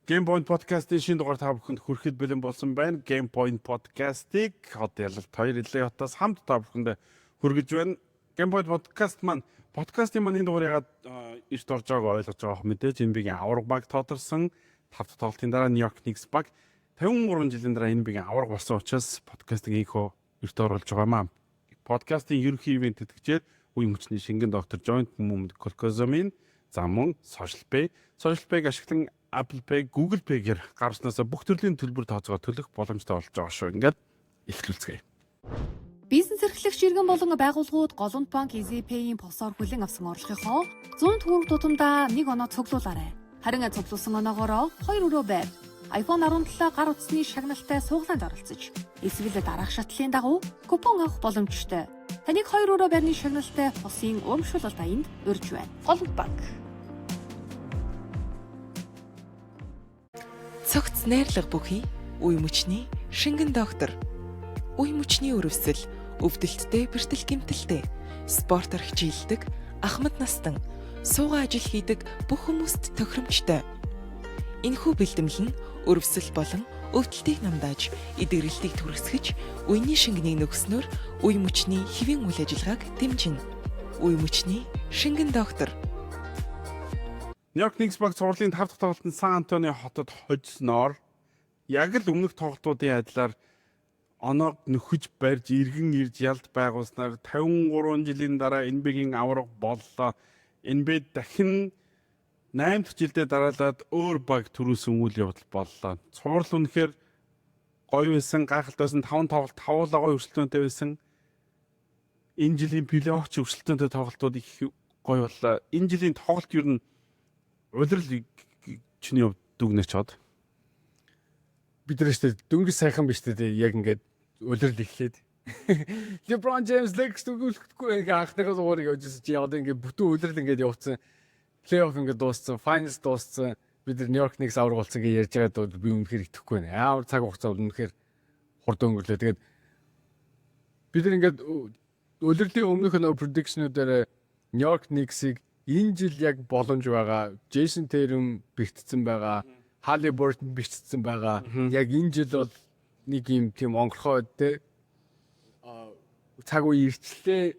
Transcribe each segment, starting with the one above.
Game Point podcast-ийн шинэ дугаар та бүхэнд хүрэхэд бэлэн болсон байна. Game Point podcast-ыг хот ялалт 2 илээ хотоос хамт та бүхэнд хүргэж байна. Game Point podcast маань подкастын маань энэ дугаар ягаад эрт орж байгааг ойлгож байгаа мэдээж NBA-ийн аварга баг тоодорсон 5 дахь тоглолтын дараа New York Knicks баг 53 жилийн дараа NBA-ийн аварга болсон учраас подкастыг ийхүү эрт оруулж байгаа маа. Подкастын ерөнхий ивент тэтгэжээр үе мөчний шингэн доктор Joint Movement Glucosamine за мөн Social Pay, Social Pay-г ашиглан Apple Pay, Google Pay-гээр гарснасаа бүх төрлийн төлбөр тооцоогоо төлөх боломжтой болж байгаа шүү. Ингээд эхлүүлцгээе. Бизнес эрхлэгч иргэн болон байгууллагууд Голомт банк EasyPay-ийн POS-оор хүлээн авсан орлогынхоо 100 төгрөг тутамдаа нэг оноо цуглуулаарай. Харин цуглуулсан оноогоороо 2 өрөө байр, iPhone 17 гар утасны шагналтай сууглаанд оролцож, эсвэл дараах шатлалын дагуу купон авах боломжтой. Таныг 2 өрөө байрны шагналтай POS-ын урамшуулалт аянд урьж байна. Голомт банк. Цогц найрлага бүхий үе мөчний шингэн доктор. Үе мөчний өрөвсөл, өвдөлттэй бэртэл гэмтэлтэй, спортоор хичээлдэг, ахмад настан, суугаа ажил хийдэг бүх хүмүүст тохиромжтой. Энэхүү бэлтэмэл нь өрөвсөл болон өвдөлтийг намдааж, эдгэрэлтийг түргэсгэж, үений шингэнийг нөхснөөр үе мөчний хэвийн үйл ажиллагааг дэмжинэ. Үе мөчний шингэн доктор. New York Knicks баг цувралын 5 дахь тоглолтод Сан Антонио хотод хожсноор яг л өмнөх тоглолтуудын адилаар оноог нөхөж барьж иргэн ирж ялд байгуулснаар 53 жилийн дараа NBA-гийн аварга боллоо. NBA дахин 8 дахь жилдээ дараалаад өөр баг төрүүлсэн үйл явдал боллоо. Цуврал үнэхээр гоё байсан, гайхалтай байсан. 5 тоглолт тавуулаа гоё өрсөлдөөнтэй байсан. Энэ жилийн плей-офф ч өрсөлдөөнтэй тоглолтууд их гоё боллоо. Энэ жилийн тоглолт ер нь улирал чиний хувьд дүгнэж чад. Бид нар шүү дээ дөнгөж сайхан биш үү, яг ингээд улирал эхлээд LeBron James Lakers дүгнэхгүй ингээ анхныхаа дугаарыг явж ирсэн чи одоо ингээ бүтэн улирал ингээд явцсан. Плей-офф ингээд дууссан, finals дууссан. Бид нар New York Knicks авраг болсон гэж ярьж байгаад би үнэхээр итгэхгүй байна. Ямар цаг хугацаа үнэхээр хурд өнгөрлөө. Тэгээд бид нар ингээд улирлын өмнөх нөө prediction-үүдээр New York Knicks-ийг энэ жил яг боломж байгаа. Jason Tatum бэртсэн байгаа. Haliburton бэртсэн байгаа. Яг энэ жил бол нэг юм тийм онгорхой те цаг үе ирчлээ.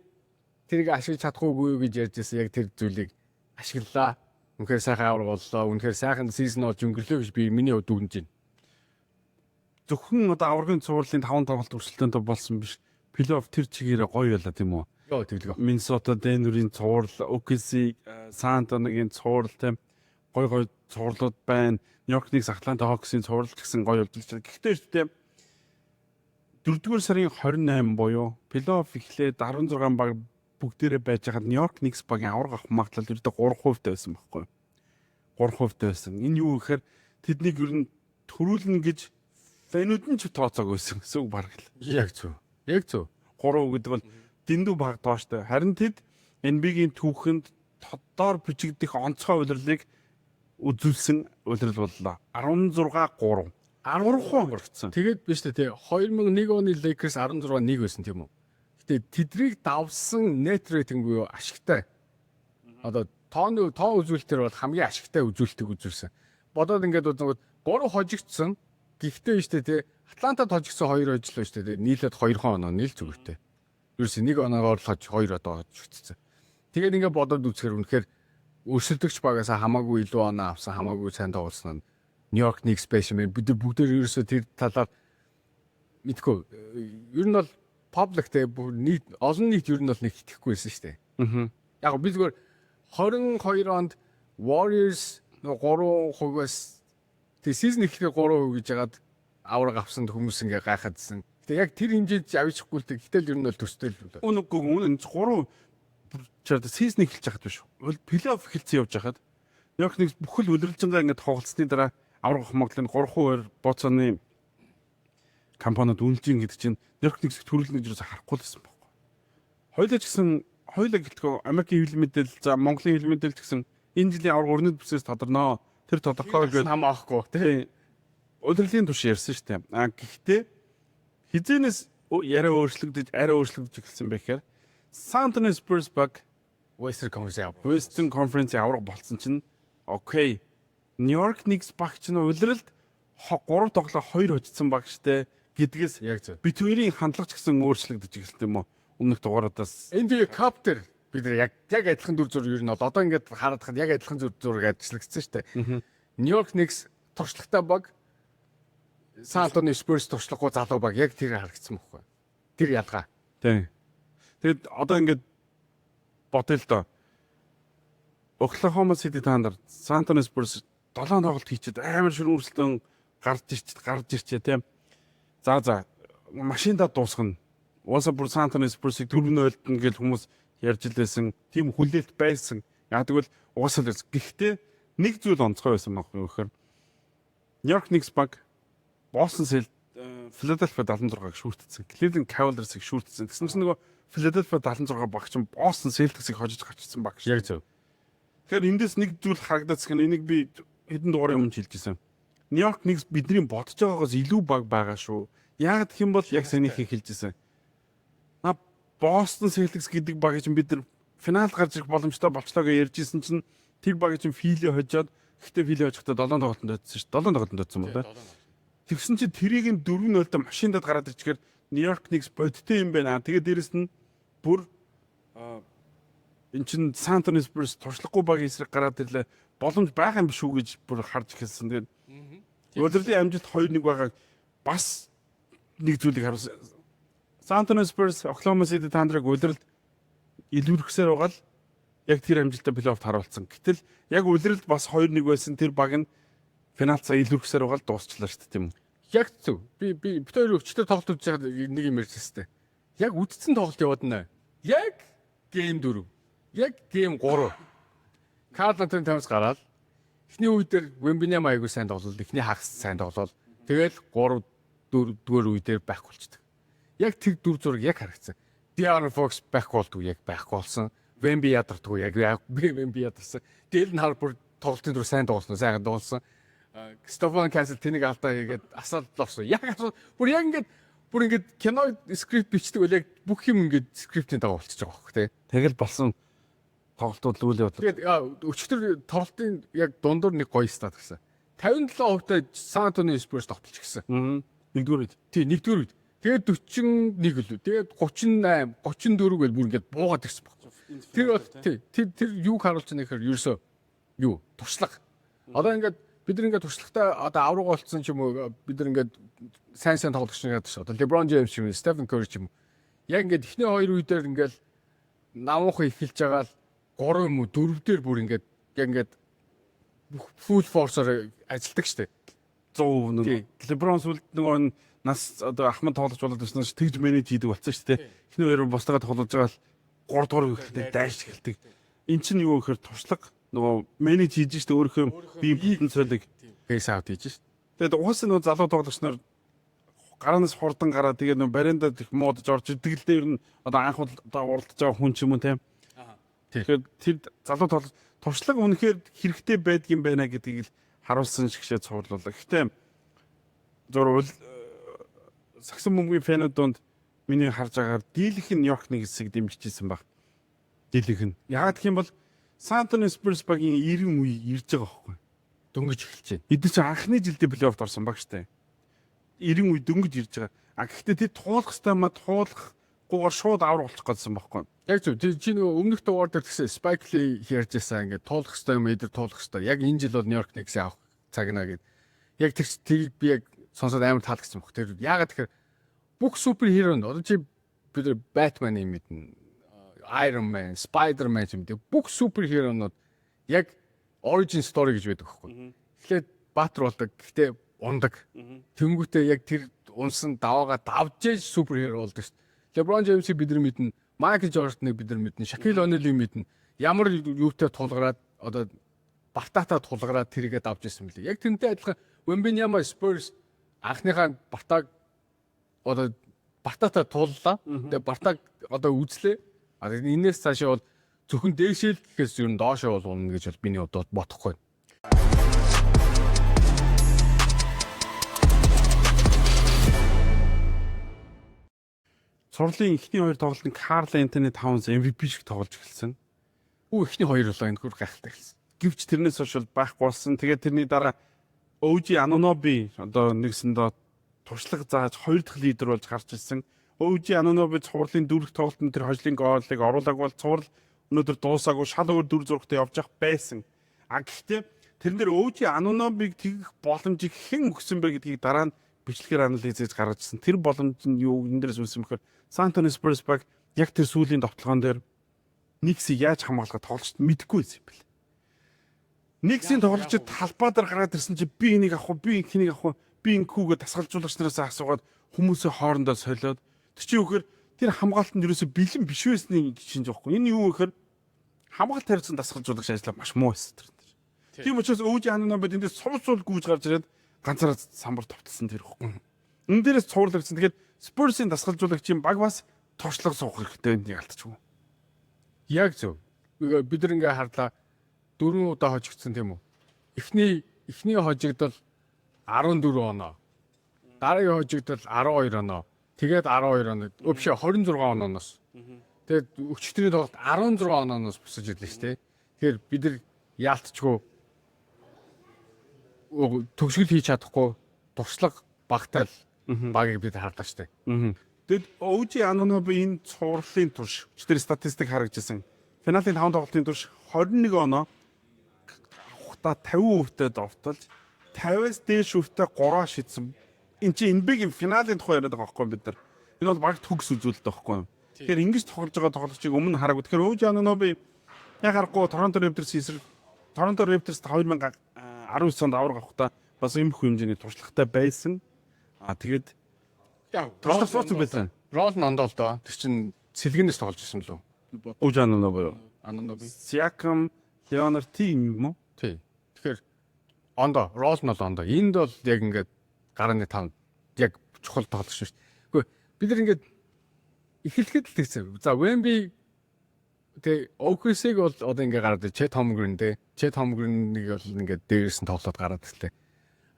Тэрийг ашиглаж чадахгүй юу гэж ярьж байсан. Яг тэр зүйлийг ашиглалаа. Үнэхээр сайхан авраг боллоо. Үнэхээр сайхан season болж өнгөрлөө гэж би миний хувьд дүгнэж байна. Зөвхөн одоо аваргын цувралын 5 тоглолт өрсөлдөөнтэй болсон биш. Плей-офф тэр чигээрээ гоё байлаа тийм үү? Йоо, тэглэв. Миннесота Денверийн цуврал, OKC Сан Антониогийн цуврал тийм гоё гоё цувралууд байна. New York Knicks Atlanta Hawks-ийн цуврал ч гэсэн гоё болж байна. Гэхдээ шүү дээ 4-р сарын 28 буюу плей-офф эхлээд 16 баг бүгдээрээ байж байхад New York Knicks багийн аварга авах магадлал ердөө 3% байсан байхгүй юу? 3% байсан. Энэ юу гэхээр тэднийг ер нь төрүүлнэ гэж фэнүүд нь ч тооцоог байсан гэсэн үг бараг л. Яг зөв. Яг зөв. 3 гэдэг бол дэндүү бага тооштой. Харин тэд NBA-гийн түүхэнд тоддоор бичигдэх онцгой улирлыг үзүүлсэн улирал боллоо. 16-3. 13 онгорцсон. Тэгээд биш үү те 2001 оны Lakers 16-1 байсан тийм үү? Гэтэ тэдрийг давсан net rating буюу ашигтай. Одоо тооны тоо үзүүлэлтээр бол хамгийн ашигтай үзүүлэлтийг үзүүлсэн. Бодоод ингээд үзэнгүүт 3 хожигдсон. Гэхдээ биш үү те Атлантад хожигдсон 2 хожлоо шүү дээ. Нийлээд 2 оноо нийл зүгээртэй. Ерөөсөө нэг оноогоор л хож 2 одоо хожигдсон. Тэгээд ингээд бодоод үзэхээр үнэхээр өрсөлдөгч багаас хамаагүй илүү оноо авсан, хамаагүй сайн тоглосон нь New York Knicks байсан юм. Бид бүгдээр ерөөсөө тэр талаар мэдгүй. Ер нь бол public те нийт олон нийт ер нь бол нэг итгэхгүй байсан шүү дээ. Яг би зүгээр 22 онд Warriors нөгөө 3%-аас тэг season эхлэхээр 3% гэж яагаад авраг авсанд хүмүүс ингээ гайхаадсэн. Гэтэ яг тэр хэмжээнд авчихгүй л дээ. Гэтэл ер нь бол төстэй л. Үнэгүй үнэн 3 чад season эхэлж байхад биш. Плей-офф эхэлсэн явж байхад New York Knicks бүхэл улирлжингаа ингээд тоглолцсны дараа авраг авах магадлал нь 3% бооцооны компаниуд үнэлж ийн гэдэг чинь New York Knicks төрүүлнэ гэж юусаа харахгүй л байсан байхгүй. Хоёулаа ч гэсэн хоёулаа гэлтгөө Америкийн хэвлэл мэдээлэл за Монголын хэвлэл мэдээлэл ч гэсэн энэ жилийн авраг өрнөд бүсээс тодорноо. Тэр тодорхой гэж хамаахгүй тий. Улирлын турш ярьсан шүү дээ. А гэхдээ хизэнээс яриа өөрчлөгдөж арай өөрчлөгдөж эхэлсэн бэ гэхээр San Antonio Spurs баг Western Conference Western Conference авраг болцсон чинь окей. Нью-Йорк Knicks багч нь улиралд 3 тоглоо 2 хожсон баг штэ гэдгээс Яг зөв. бид хоёрын хандлага ч гэсэн өөрчлөгдөж эхэлсэн юм уу? Өмнөх дугааруудаас NBA Cup дээр бид нар яг адилхан дүр зураг ер нь бол одоо ингээд хараад хад яг адилхан дүр зураг ажиллагдсан шүү дээ. Нью-Йорк Knicks туршлагатай баг, Сан Антонио Спурс туршлагагүй залуу баг, яг тэр харагдсан байхгүй. Тэр ялгаа. Тийм. Тэгэд одоо ингээд бодъё л доо. Oklahoma City Thunder, San Antonio Spurs 7 тоглолт хийчихэд амар ширүүн өрсөлдөөн гарч ирчээ тийм. За машиндаа дуусгана. Уусаа бүр San Antonio Spurs-ыг 4-0-д нь гэл хүмүүс ярьж л байсан. Тийм хүлээлт байсан. Яг тэгвэл угаасаа л байсан. Гэхдээ нэг зүйл онцгой байсан байхгүй юу гэхээр New York Knicks баг Boston Celtics Philadelphia 76-г шүүртсэн. Cleveland Cavaliers-ыг шүүртсэн. Тэгсэн чинь нөгөө Philadelphia 76 баг чинь Boston Celtics-ыг хожиж гарчсан баг. Яг зөв. Тэгэхээр эндээс нэг зүйл харагдаад гэн энийг би хэдэн дугаарын өмнө хэлжсэн. New York Knicks бидний бодож байгаагаас илүү баг байгаа шүү. Яг гэх юм бол яг санийхийг хэлжсэн. На Boston Celtics гэдэг багийг чинь бид нар финалд гарч ирэх боломжтой болчлоо гэж ярьжсэн чинь тэр багийг чинь Фили хожоод, гэхдээ Фили хожихдоо 7 тоглолтод очсон шүү. 7 тоглолтод очсон байна. Тэгсэн чинь тэрийг нь 4-0-д машиндад гараад ирчихээр New York Knicks бодтой юм байна. Тэгээ дээрэс нь бүр эн чин San Antonio Spurs туршлагагүй багийн эсрэг гараад ирлээ. Боломж байгаа юм биш үү гэж бүр харж эхэлсэн. Тэгээд улирлын амжилт 2-1 байгааг бас нэг зүйлийг харуулсан. San Antonio Spurs Oklahoma City Thunder-ыг улиралд илүүрхсээр байгаа л яг тэр амжилтаа плей-оффт харуулсан. Гэтэл яг улиралд бас 2-1 байсан тэр баг нь финалцаа илүүрхсээр байгаа л дуусчлаа шүү дээ, тийм үү? Яг зөв. Би бид хоёр өчтөр тоглолт үзэж байхад нэг юм ярьж байсан. Яг үдцэн тоглолт яваад нэ. Яг game 4. Яг game 3. Карл Антони Таунс гараад эхний үе дээр Wembanyama айгуу сайн тоглол, эхний хагас сайн тоглол. Тэгэл 3 4 дугаар үе дээр байхгүй болчдөг. Яг тэр дүр зураг яг харагдсан. De'Aaron Fox байхгүй болдгоо, яг байхгүй болсон. Wemby ядардгүй, яг Wemby ядарсан. Dylan Harper тоглолтын дүр сайн тоглосон, сайхан тоглосон. Stephon Castle тэнийг алдаа хийгээд асаалт орсон. Яг асуу бүр яг ингээд бүр ингээд кино script бичдэг бол яг бүх юм ингээд script ийн дагуу болчихж байгаа байхгүй тий. Тэгэл болсон тоглолтууд л үйл явдал. Тэгээд өчигдөр тоглолтын яг дундуур нэг гоё stat гэсэн. 57% та San Antonio Spurs тогтолж гисэн. Нэгдүгээр үед. Тий, нэгдүгээр үед. Тэгээд 41 лүү. Тэгээд 38, 34 гэл бүр ингээд буугаад ирсэн баг. Тэр бол тий, тэр юуг харуулж байгаа нэхэр ерөөсөө юу? Туршлага. Одоо ингээд бид нар ингээд туршлагатай одоо авраг болцсон ч юм уу, бид нар ингээд сайн сайн тоглогч нар гэдэг чинь одоо LeBron James ч юм уу, Stephen Curry ч юм уу. Яг ингээд эхний хоёр үе дээр ингээд намуухан эхэлж байгаа л 3 юм уу 4 дээр бүр ингээд яг ингээд бүх full force-оор ажилладаг штэ. 100% нэг LeBron сүлд нөгөө нас одоо ахмад тоглож болоод ирсэн ш тэгж manage хийдэг болсон шүү дээ. Эхний хоёр бусдаа тоглож байгаа л 3 дугаар үехдээ дайш эхэлдэг. Эн чинь юу гэхээр туршлага нөгөө manage хийж штэ өөрийнхөө бие потенциалыг Pace out хийж штэ. Тэгээд угаасаа нөгөө залуу тоглогч нар гараанаас хурдан гараа тэгээд нөгөө бариндад их муудаж орж идэг л дээ, ер нь одоо анх удаа уралдаж байгаа хүн ч юм уу, тийм. Тэгэхээр тэр залуу тоглогч туршлага үнэхээр хэрэгтэй байдгийн байна гэдгийг л харуулсан шигшээ цуврал. Гэхдээ зур сагсан бөмбөгийн fan үүд донд миний харж байгаагаар дийлэх нь Нью-Йорк Knicks-ийг дэмжижсэн баг. Дийлэх нь. Яагаад гэх юм бол San Antonio Spurs багийн 90 үе ирж байгаа байхгүй. Дөнгөж эхэлж байна. Эдгээр чинь анхны жилдээ плей-оффт орсон баг штэ. 90 үе дөнгөж ирж байгаа. А гэхдээ тэд туулах хэвээр ма туулахгүйгээр шууд авраг болчих гэсэн байхгүй. Яг зөв. Тэр чи нөгөө өмнөх дугаар дээр тэгсэн Spike Lee ярьж байсан, ингээд туулах хэвээр юм эдэр туулах хэвээр. Яг энэ жил бол Нью-Йорк Knicks авах цагнаа гэд. Яг тэр тэрийг би яг сонсоод амар таалагдсан баг. Тэр яагаад тэгэхээр бүх superhero нь одоо чи бид нар Batman-ыг мэднэ. Iron Man, Spider-Man ч юм дээ. Бүх superhero нууд яг origin story гэж байдаг байхгүй. Эхлээд баатар болдог. Гэхдээ ундаг. Тэнгүүтээ яг тэр унсан даваагаа давж ээж superhero болдог шүү дээ. LeBron James-ийг бид нар мэднэ. Michael Jordan-ыг бид нар мэднэ. Shaquille O'Neal-ыг мэднэ. Ямар юутай тулгараад, одоо бартаатай тулгараад тэрийгэ давж ирсэн мөлий. Яг тэрнтэй адилхан Wembanyama Spurs анхныхаа бартааг одоо бартаатай туллаа. Тэгээ бартааг одоо үзлээ. А энэс цаашаа бол зөвхөн дээшээ л гэхээс ер нь доошоо бол унана гэж бол миний хувьд бодохгүй. Цувралын эхний хоёр тоглолтод Карл Энтони Таунс MVP шиг тоглож эхэлсэн. Үү, эхний хоёр болоо энэ хөр гайхалтай эхэлсэн. Гэвч тэрнээс хойш бол байхгүй болсон. Тэгээд тэрний дараа OG Anunoby одоо нэгсэндээ туршлага зааж хоёр дахь лидер болж гарч ирсэн. OG Anunoby цувралын дөрөв тоглолтод тэр хожлын гоолыг оруулаагүй бол цуврал өнөөдөр дуусаагүй, шал өөр 4-6-тай явж явах байсан. А гэхдээ тэрэн дээр OG Anunoby-г тэгэх боломжийг хэн өгсөн бэ гэдгийг дараа нь бичлэгээр анализ хийж гаргаж ирсэн. Тэр боломж нь юу энэ дээрээс үүссэн бэхээр San Antonio Spurs баг яг тэр сүүлийн довтлогон дээр Knicks-ийг яаж хамгаалахыг тоглогчд мэдэхгүй байсан юм бэл. Knicks-ийн тоглогчид талбай дээр гараад ирсэн чи би энийг авах уу, би энэхнийг авах уу, би энэхүүгээ дасгалжуулагч нараас асуугаад хүмүүсээ хоорондоо солиод, тэр чи юу гэхээр тэр хамгаалтанд ерөөсө бэлэн биш байсны шинж байхгүй. Энэ юу гэхээр хамгаалт хариуцсан дасгалжуулагч ажиллаа маш муу байсан тэр. Тийм учраас OG Anunoby эндээс сул сул гүйж гарч ирээд ганцаараа самбар товтлсон тэр ихгүй. Энэ дээрээс цуврал ирсэн. Тэгэхээр Spurs-ийн дасгалжуулагчийн баг бас туршлага суух хэрэгтэй, энийг алдчихгүй. Яг зөв. Бид нар ингээ харлаа. Дөрвөн удаа хожигдсон, тийм үү? Эхний хожигдол 14 оноо. Дараагийн хожигдол 12 оноо. Тэгээд 12 оноо. Өө биш, 26 онооноос. Тэгээд өчигдрийн тоглолт 16 онооноос бусаж ирлээ шүү дээ. Тэгэхээр бид нар яалтчгүй төгсгөл хийж чадахгүй туршлага багтай л багийг бид харлаа шүү дээ. Тэгэд OG Anunoby энэ цувралын турш өчигдөр статистик харагдчихсан. Финалийн 5 тоглолтын турш 21 оноо авахтаа 50% довтолж, 50-аас дээш хувьтай 3 шидсэн. Энд чинь NBA-гийн финалийн тухай яриад байгаа байхгүй бид нар. Энэ бол баг төгс үзүүлэлт байхгүй юу? Тэгэхээр ингэж тоглож байгаа тоглогчийг өмнө хараагүй. Тэгэхээр OG Anunoby яг аргагүй Toronto Raptors эсрэг, Toronto Raptors 2019 онд авраг авахдаа бас иймэрхүү хэмжээний туршлагатай байсан. А тэгээд Яг туршлага сууцсан байсан. Рол нь ондоо л доо. Тэр чин сэлгэнээс тоглож ирсэн лөө. OG Anunoby. Anunoby. Siakam, Leonard тийм юм уу? Тий. Тэгэхээр ондоо, рол нь бол ондоо. Энд бол яг ингээд гарааны тав яг чухал тоглогч шүү дээ. Үгүй, бид нар ингээд эхлэхэд л тэгсэн. За, Wemby тэгээ OKC-г бол одоо ингээд гараад, Chet Holmgren те. Chet Holmgren-ыг бол ингээд дээрээс нь тоглоод гараад ирлээ.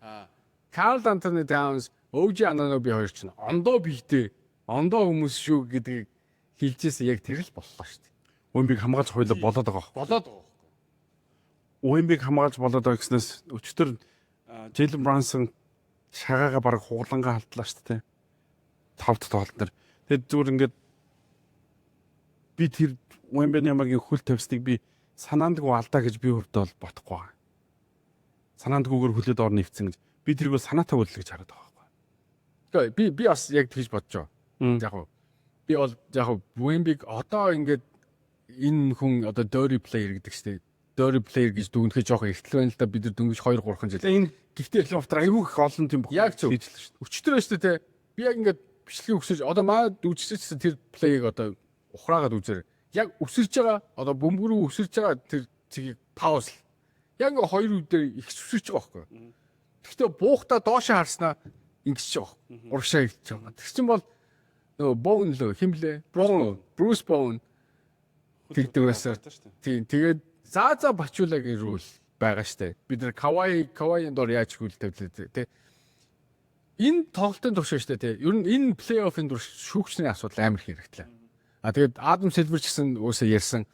А Karl Anthony Towns, OG Anunoby хоёр чинь ондоо биетэй, ондоо хүмүүс шүү гэдгийг хэлжээсэн, яг тэр л боллоо шүү дээ. Wemby-г хамгаалж хуйлаа болоод байгаа байхгүй. Болоод байгаа. Wemby-г хамгаалж болоод байгаа гэснээс өчтөр Jalen Brunson шагаага баг хуглангаа халдлаа шүү дээ. Тав дахь тоглолт дээр. Тэгээд зүгээр ингээд би тэр Wembanyama-гийн хөл тавьсныг би санаандгүй алдаа гэж би хувьд бол бодохгүй байгаа. Санаандгүйгээр хөлөөд ор нэвцэн гэж. Би тэрийг бол санаатай үйл гэж хараад байгаа байхгүй. Гэхдээ би бас яг тэгж бодож байгаа. Яг уу би бол яг уу Wemby-г одоо ингээд энэ хүн одоо dirty player гэдэг чинь, dirty player гэж дүгнэхэд жоохон эртэл байна л да, бид нар дөнгөж 2 3 жил. Энэ Гэхдээ плей-офф дээр айгүй их олон тийм бүх Яг зөв. хийж л шүү дээ. Өчтөр байна шүү дээ, те. Би яг ингээд бичлэгийг өсөж, одоо маа үзчихсэн тэр play-г одоо ухраагаад үзээр. Яг өсөрж байгаа, одоо бөмбөг рүү өсөрж байгаа тэр цэгийг pause. Яг ингээд хоёр үе дээр их өсөрж байгаа байхгүй. Гэхдээ буухта доошоо харснаа ингэсэж байгаа байхгүй. Урагшаа ирж байгаа. Тэр чинь бол нөгөө Bowen лөө хин блэ? Bowen, Bruce Bowen тэгдэг байсан. Тийм, тэгээд за Пачулиагийн rule байгаа штэ. Бид нар Kawhi-ын дор яаж хөл тавилаа, тий. Энэ тоглолтын турш штэ, тий. Ер нь энэ плей-оффын турш шүүгчний асуудал амар их яригдлаа. А тэгээд Адам Силвер ч гэсэн уусаа ярьсан,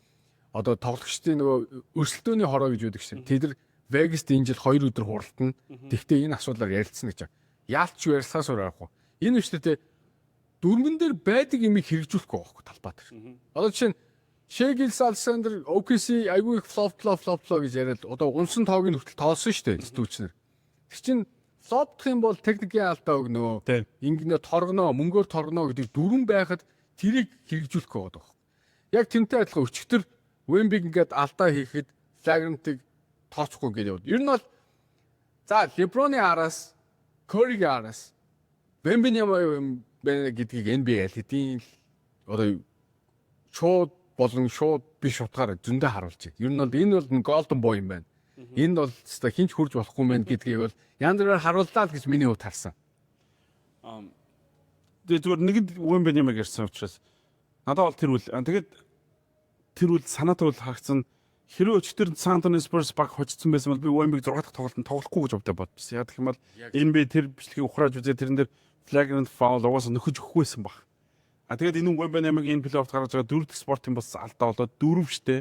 одоо тоглогчдын нөгөө өрсөлдөөний хороо гэж үүдэг шин. Тэд нар Vegas-д энэ жил 2 өдөр хуралдана. Тэгвэл энэ асуудлаар ярилцсан гэж. Яалч ярилцахаас өөр аргагүй. Энэ үштэй, тий, дөрмөн дээр байдаг юмыг хэрэгжүүлэхгүй байхгүй талбай дээр. Одоо жишээ нь Shai Gilgeous-Alexander OKC айгүй их flop flop flop flop гэж яриад одоо унсан тоог нь хүртэл тоолсон шүү дээ сэтгүүлчнэр. Тэр чинь flop-дох юм бол техникийн алдаа өгнө. Ингэнэ торгоно, мөнгөөр торгоно гэдэг дүрэн байхад тэрийг хэрэгжүүлэхгүй байгаа байхгүй. Яг тэнтэй адилхан өчигдөр Wemby ингээд алдаа хийхэд flagrant-ыг тооцохгүй гэдэг яваад. Ер нь бол за LeBron-ы араас, Curry-гийн араас Wembanyama юм байна гэдгийг NBA аль хэдийн л одоо шууд болон шууд биш утгаараа зөндөө харуулж байна. Ер нь бол энэ бол golden boy юм байна. Энэ бол өстой хинч хурж болохгүй юм байна гэдгийг бол янз бүрээр харууллаа л гэж миний хувьд харсан. Тэгээ зүгээр нэгэнд Wembanyama ярьсан учраас надад бол тэр үл тэгээд тэр үл санаатай үл харагдсан. Хэрвээ өчтөр San Antonio Spurs баг хожигдсон байсан бол би Wemby-г 6 дахь тоглолтод тоглохгүй гэж хувьдаа бодчихсон. Яг гэх юм бол NBA тэр бичлэгийг ухрааж үзээ, тэрэн дээр flagrant foul угаасаа нөхөж өгөхгүй байсан баг. А тэгээд энэ Wembanyama-г энэ плей-офф гаргаж байгаа дөрөв дэх спортын бас алдаа болоод дөрөв штэ.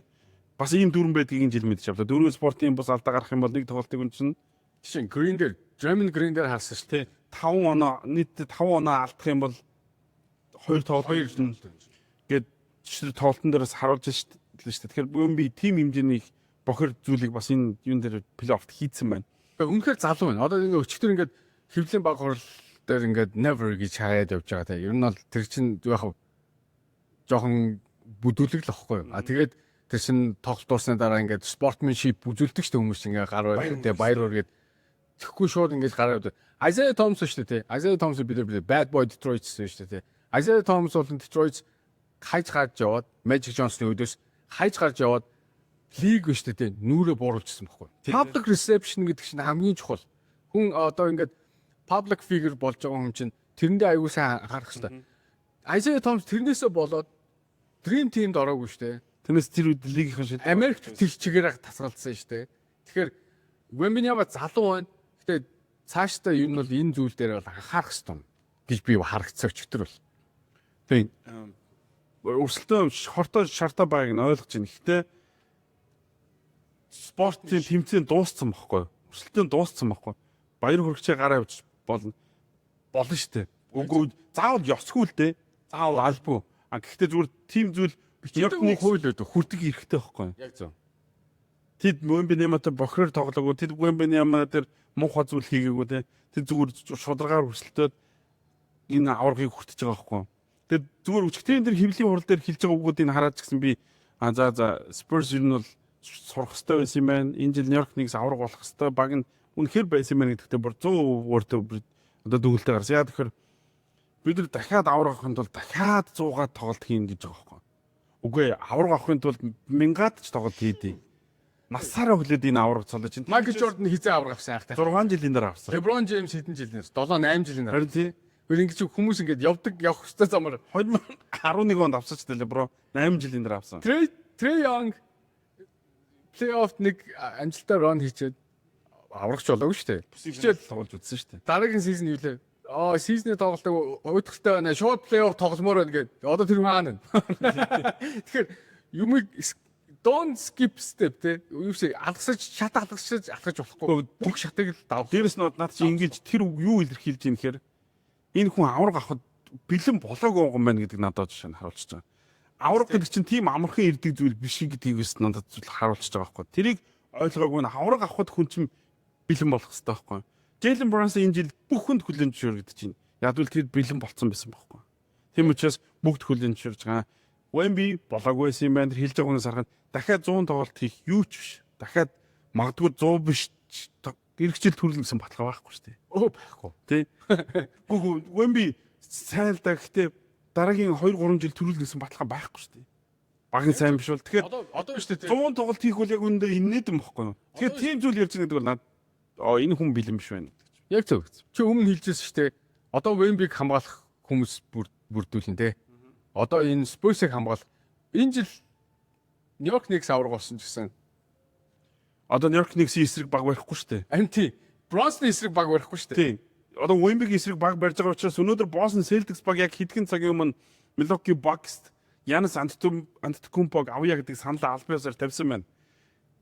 Бас ийм дүрэн байдгийг энэ жил мэдчих авлаа. Дөрвөн спортын бус алдаа гарах юм бол нэг тоглолтыг үнчин. Жишээ нь Green дээр, Draymond Green дээр харсан шүү дээ. 5 оноо нийтдээ 5 оноо алдах юм бол 2 тоглолт 2 гээд тоглолтын дээрээс харуулж шүү дээ. Тэгэхээр би тим хэмжээний бохир зүйлийг бас энэ юун дээр плей-оффт хийцэн байна. Үнэхээр залуу байна. Одоо ингээ өчигдөр ингээд хэвлэлийн баг хурал дээр ингээд never гэж хаяад явж байгаа те. Ер нь бол тэр чинь яг жоохон бүдүүлэг л واخгүй юу. А тэгээд тэр чин тоглолт дуусны дараа ингээд sportsmanship үзүүлдэг шүү дээ хүмүүс ингээд гар барь те баяр хүргээд тэгэхгүй шууд ингээд гараа явдаг. Isaiah Thomas шүү дээ те. Isaiah Thomas бид нар bad boy Detroit гэсэн шүү дээ те. Isaiah Thomas бол Detroit хайж гарч яваад Magic Johnson-ы өдөөс хайж гарч яваад лиг биш үү те нүрээ бууруулчихсан байхгүй. Public reception гэдэг чинь хамгийн чухал. Хүн одоо ингээд public figure болж байгаа хүн чинь тэрэндээ аягүй сайн анхаарах хэрэгтэй. Isaiah Thomas тэрнээсээ болоод Dream Team-д ороогүй шүү дээ. Тэрнээс тэр үед лигийнхэн шид Америкт тэр чигээр тасгалдсан шүү дээ. Тэгэхээр Wembanyama залуу байна. Гэтэ цаашдаа ер нь бол энэ зүйл дээр бол анхаарах хэрэгтэй гэж би харагдсан өчтөр бол. Тийм. Өрсөлдөөн хортой шартаа байгааг нь ойлгож байна. Гэхдээ спортын тэмцээн дууссан бохгүй юу? Өрсөлдөөн дууссан бохгүй юу? Баяр хүргчээ гараа явууч болно. Болно шүү дээ. Үгүй заавал ёсгүй л дээ. Заавал албагүй. А гэхдээ зүгээр тийм зүйл Бичдэг хууль байдаг. хүрдэг эрэхтэй бохгүй юу? Яг зөв. Тэд Wembanyama-тай бохироор тоглоогүй. Тэд Wembanyama дээр муухай зүйл хийгээгүй те. Тэд зүгээр шударгаар өрсөлдөөд энэ аваргыг хүртэж байгаа байхгүй юу? Тэгээд зүгээр өчигдрийн тэр хэвлэлийн хурал дээр хэлж байгаа үгүүдийг хараад ч гэсэн би а за за Spurs ер нь бол сурах хэрэгтэй байсан юм байна. Энэ жил Нью-Йорк Knicks аварга болох хэрэгтэй баг нь үнэхээр байсан юм байна гэдэгтээ бүр 100% өөртөө одоо дүгэлтэй гарсан. Яа тэгэхээр бид нар дахиад аварга авахын тулд дахиад 100-аад тоглолт хийнэ гэж байгаа байхгүй. Үгүй аварга авахын тулд мянгаад ч тоглолт хийдий. Насаараа хүлээд энэ аварга цолож чинь. Майкл Жордан хизээ аварга авсан хайхтай. 6 жилийн дараа авсан. LeBron James хэдэн жилийн 7 8 жилийн дараа. Харин тий. Хөр ингэж хүмүүс ингэж явдаг явах ёстой замаар 2011 онд авсан ч LeBron 8 жилийн дараа авсан. Trey Young плей-офф нэг амжилттай run хийчихэд аврагч болоогүй шүү дээ. Хичээл тоглож үзсэн шүү дээ. Дараагийн season юу лээ? Аа, season-ий тоглолтог уйдгартай байна. Шууд плей-офф тогломоор байна гээд. Одоо тэр хаана вэ? Тэгэхээр юмыг don't skip step те. Юусе алгасаж шат алгасаж алхаж болохгүй. Бүх шатыг л давах. Дээрэс нь над чи ингэж тэр үг юу илэрхийлж ийм гэхээр энэ хүн авраг авахд бэлэн болоогүй юм байна гэдэг надад жишээ нь харуулчихж байгаа. Авраг гэдэг чинь тийм амархан ирдэг зүйл биш гэдгийг бас надад зүйл харуулчихж байгаа байхгүй. Тэрийг ойлгоогүй нь авраг авахд хүн чинь бэлэн болох хэрэгтэй байхгүй. Джейлен Брансон энэ жил бүх хүнд хүлээн зөвшөөрөгдөж байна. Яг л тэр бэлэн болцсон байсан байхгүй. Тийм учраас бүгд хүлээн зөвшөөрж байгаа. Wemby болоогүй байсан юм байна. Тэр хэлж байгаа хүнээс харахад дахиад 100 тоглолт хийх юу ч биш. Дахиад магадгүй 100 биш эх жил төрлөн гэсэн баталгаа байхгүй шүү дээ. Өө байхгүй. Тэ. Гүг Wemby сайн л да гэхдээ дараагийн 2 3 жил төрүүлнэ гэсэн баталгаа байхгүй шүү дээ. Багын сайн биш бол тэгэхээр Одоо шүү дээ. 100 тоглолт хийх бол яг үүндээ иннээд юм бохгүй юу? Тэгэхээр тийм зүйл ярьж байгаа гэдэг бол над энэ хүн бэлэн биш байна. Яг зөв. Чи өмнө хэлжсэн шүү дээ. Одоо Wemby-г хамгаалах хүмүүс бүрдүүлнэ те. Одоо энэ Spurs-ыг хамгаалах. Энэ жил New York Knicks авраг болсон ч гэсэн Одоо New York Knicks-ийн эсрэг баг барихгүй шүү дээ. Харин тий. Bronson эсрэг баг барихгүй шүү дээ. Тийм. Одоо Wemby-гийн эсрэг баг барьж байгаа учраас өнөөдөр Boston Celtics баг яг хэдхэн цагийн өмнө Milwaukee Bucks Giannis Antetokounmpo-г авъя гэдэг саналаа албан ёсоор тавьсан байна.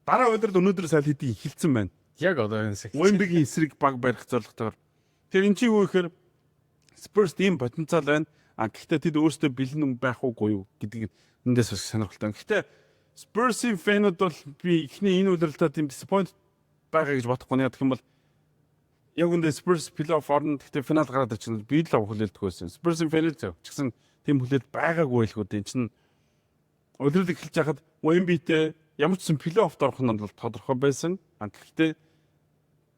Дараа өдрөд өнөөдөр сая хэдийн эхэлсэн байна. Яг одоо энэ сэг. Wemby-гийн эсрэг баг барих зорилготойгоор. Тэр эн чинь юу гэхээр Spurs ийм потенциал байна. А гэхдээ тэд өөрсдөө бэлэн байх уугүй юу гэдгийг эндээс бас сонирхолтой. Гэхдээ Spurs-ийн фэнүүд бол би эхний энэ удирдалтаа тийм disappoint байгаа гэж бодохгүй. Яг гэх юм бол яг үндэ Spurs плей-офф орно. Гэхдээ финал гараад ирчихнэ. Би л хүлээлтгүй байсан. Spurs-ийн фэнүүд ч гэсэн тийм хүлээлт байгаагүй байлгүй дээ. Энд чинь удирдал эхэлж байхад Wemby-тэй ямар ч сан плей-оффт орох нь бол тодорхой байсан. А гэхдээ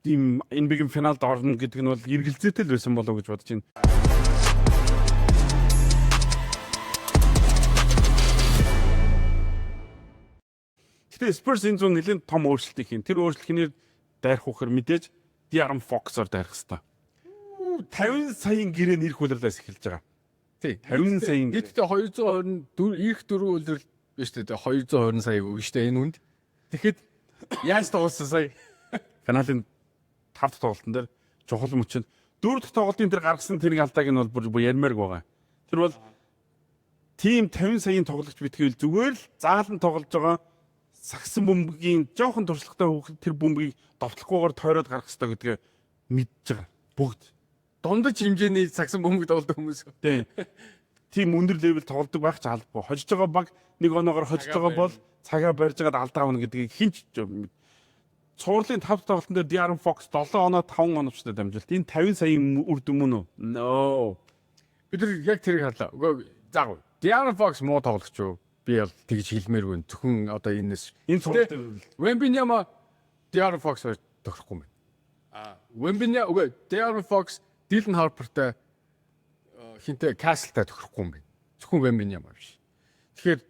тийм NBA-ийн финалд орно гэдэг нь бол эргэлзээтэй л байсан болов уу гэж бодож байна. Гэтэ Spurs энэ зүүн нэлээд том өөрчлөлт хийн. Тэр өөрчлөлтний дайрах үхээр мэдээж De'Aaron Fox-оор дайрах хэвээр. 50 саяын гэрээ нэрх улирлаас эхэлж байгаа. Тий. 50 саяын гэрээ. Нийтдээ 224 ирэх дөрвөн улирал биш үү? 220 сая өгнө шүү дээ энэ хүнд. Тэгэхэд яаж тоглосон сая? Финалийн 5 дахь тоглолтын дээр чухал мөчөнд 4 дахь тоглолтын дээр гаргасан тэрэг алдааг нь бол бүр ярмаарг байгаа. Тэр бол тим 50 саяын тоглогч битгийвэл зүгээр л заалан тоглож байгаа Сагсан бөмбөгийн жоохон туршлагатай хүүхэд тэр бөмбөгийг довтлохгүйгээр тойроод гарах хэрэгтэй гэдгээ мэдж байгаа. Бүгд. Дундаж хэмжээний сагсан бөмбөг тоглодог хүмүүс. Тийм. Тийм өндөр level тоглодог байх ч албагүй. Хожиж байгаа баг нэг оноогоор хожиж байгаа бол цагаа барьж байгаад алдаа авна гэдгийг хэн ч цувралын 5 тоглолтын дээр De'Aaron Fox 7 оноо 5 оновчтой дамжуулт. Энэ 50 саяын үр дүн мөн үү? No. Бид нар яг тэрийг харлаа. Үгүй заагүй. De'Aaron Fox муу тоглогч юу? Би бол тэгж хэлмээргүй. Зөвхөн одоо энэс Энэ цуврал дээр Wembanyama De'Aaron Fox хоёр тохирохгүй юм байна. Wembanyama үгүй De'Aaron Fox Dylan Harper-тай хинтээ Castle-тай тохирохгүй юм байна. Зөвхөн Wembanyama биш. Тэгэхээр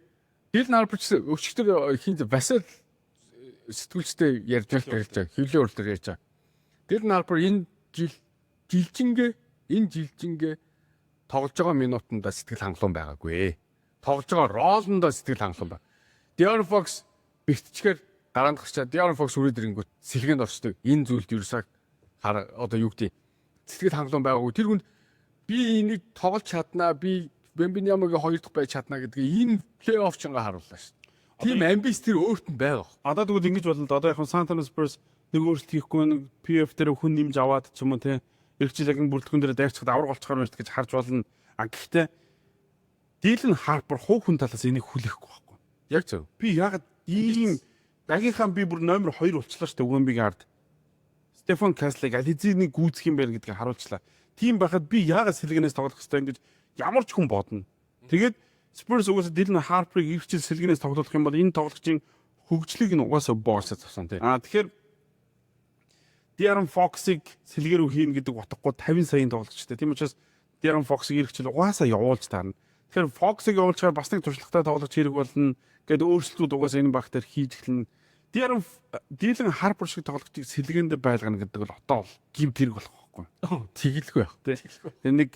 Dylan Harper ч өчигдөр хинт Vassell сэтгүүлчтэй ярьж байгаа гэж байгаа. Хэвлэлийн урал дээр ярьж байгаа. Dylan Harper энэ жил жилжингээ энэ жилжингээ тоглож байгаа минутанда сэтгэл хангалуун байгаагүй. Тоглож байгаа role-ондоо сэтгэл хангалуун байна. De'Aaron Fox бэртчгээр гараанд гарчаад De'Aaron Fox үрээд ирэнгүүт сэлгээнд орчдөг. Энэ зүйлд ерөөсөө хар одоо юу гэдэг сэтгэл хангалуун байгаагүй. Тэр хүнд би энийг тоглож чаднаа, би Wembanyama-гийн хоёр дахь байж чаднаа гэдгийг энэ плей-офф чанга харууллаа шүү дээ. Тийм амбиц тэр өөрт нь байгаа. Одоо тэгвэл ингэж болно. Одоо яг San Antonio Spurs нэг өөрчлөлт хийхгүй нэг PF дээр хүн нэмж аваад ч юм уу те. Ирэх жил яг бүрэлдэхүүн дээр дайрчихад авраг болчихоор байна гэж харж болно. А гэхдээ Dylan Harper хувь хүн талаас энийг хүлээхгүй байхгүй. Яг зөв. Би яагаад ийм багийнхаа би бүр номер 2 болчлаа шүү дээ Wemby-гийн ард. Стефан Каслыг аль хэзээний гүйцэх юм бэ гэдгийг харуулчлаа. Тийм байхад би яагаад сэлгэнээс тоглох хэвтэй ингэж ямар ч хүн бодно. Тэгээд Spurs угаасаа Dylan Harper-ыг ирэх жил сэлгэнээс тоглох юм бол энэ тоглогчийн хөгжлийг нь угаасаа Боосоо авсан тий. Аа, тэгэхээр De'Aaron Fox-ыг сэлгээ рүү хийнэ гэдэг утгагүй 50 саяын тоглогчтой. Тийм учраас De'Aaron Fox-ыг ирэх жил угаасаа явуулж таарна. Тэгэхээр Fox-ыг явуулчихаар бас нэг туршлагатай тоглогч хэрэг болно гэд өөрчлөлтүүд угаасаа энэ баг дээр хийж эхэлнэ. De'Aaron Dylan Harper шиг тоглогчийг сэлгээндээ байлгана гэдэг бол одоо бол гэмт хэрэг болох байхгүй. Тэгэлгүй байх. Тэгээ нэг